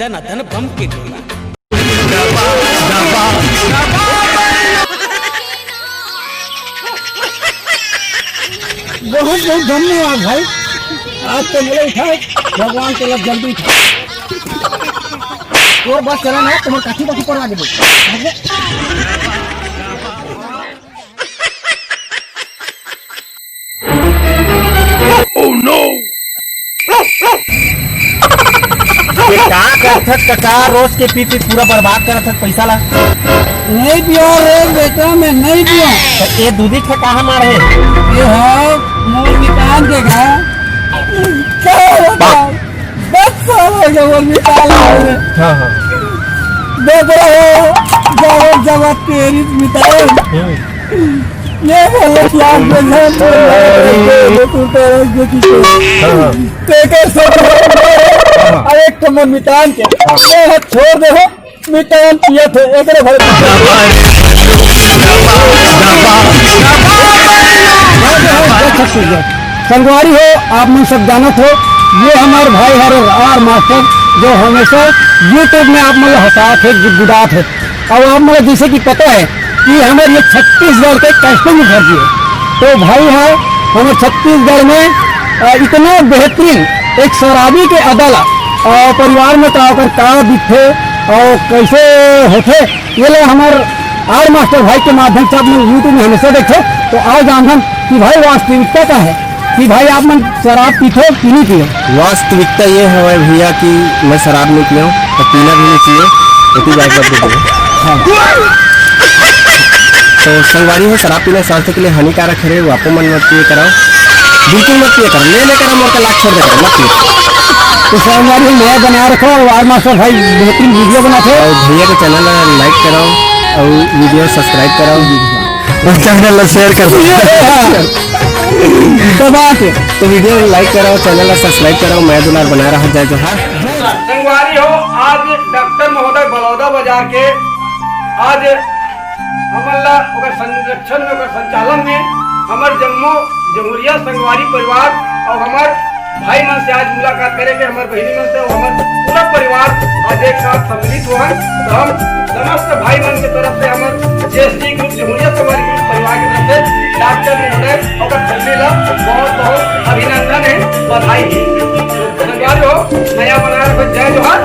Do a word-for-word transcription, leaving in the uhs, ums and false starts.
दनादन bomb के गोला। बहुत बहुत धन्यवाद भाई। आज तो मिले उठा, भगवान के लग जल्दी उठा। और बस चला ना, तुम्हारे काठी काठी पर आगे बोल। ये का करथस कका, रोज के पी पी पूरा बर्बाद करथस पैसा ला। नहीं पियो रे बेटा, मैं नहीं पियो। तो ये दूधी का कहाँ मार है? ये है मोर मितान के घर। क्या होता है? दस साल हो गए वो मितान में। हाँ, हाँ। देख रहे हो, जगत जगत तेरी मितान। हम्म। ये बोले कि आप ये सब बोल रहे हैं, ये तो तरह से किसी को। हाँ, हाँ। तो एक ऐसा बोल रहे हैं, हाँ, हाँ। अरे एक तो मोर मितान के। हाँ। ये हाथ छोड़ दे हो, मितान पिए थे, एक रे भाई। संगवारी हो, आप मन सब जानत हो, ये हमार भाई हरे आर मास्टर, जो हमेशा YouTube में आप मन ला हंसात हे, गुदगुदात हे। अब आप मन ला जैसे कि पता है कि हमारे ये छत्तीसगढ़ के कैस्टिंग उभर दिए, तो भाई है हमारे छत्तीसगढ़ में, अ, इतना बेहतरीन एक शराबी के अदा ला, अ, परिवार में का ओकर का दिखथे और कैसे होथे, ये ला हमार आर मास्टर भाई के माध्यम से आप लोग YouTube में हमेशा देखे, तो आओ जानथन कि भाई वास्तविकता का है कि भाई आप मन शराब पीथो कि नहीं पियो? वास्तविकता ये हवे भैया कि मैं शराब नहीं पियो और पीना भी नहीं चाहिए, एती जाके बता दे। हाँ। तो संगवारी हो, शराब पीना स्वास्थ्य के लिए हानिकारक हरे, वो आपो मन मत पिए कराओ, बिल्कुल मत पिए करो, ले लेकर हम और का लाख छोड़ दे करो, मत पिए। तो संगवारी हो, नया बना रखो और आर मास्टर भाई बेहतरीन वीडियो बनाते हैं। और भैया के चैनल ला लाइक कराओ और वीडियो सब्सक्राइब कराओ। और चैनल ला शेयर कर दो। दबा के। तो वीडियो ला लाइक कराओ, चैनल ला सब्सक्राइब कराओ। मैं दुलार बना रहा, जय जोहार। संगवारी हो, आज डॉक्टर महोदय बलौदा बाजार के आज हमन ला ओकर संरक्षण में, ओकर संचालन में हमर जम्मो जमुरिया संगवारी परिवार और हमर भाई मन से आज मुलाकात करे के हमर बहिनी मन से, हमर पूरा परिवार आज एक साथ सम्मिलित हुआ है। तो हम समस्त भाई मन के तरफ से, हमर जेएसटी ग्रुप, जमुरिया संगवारी ग्रुप परिवार की तरफ से डॉक्टर महोदय और फैमिली ला बहुत बहुत अभिनंदन है, बधाई है। संगवारी हो, नया बनारस, जय जोहार।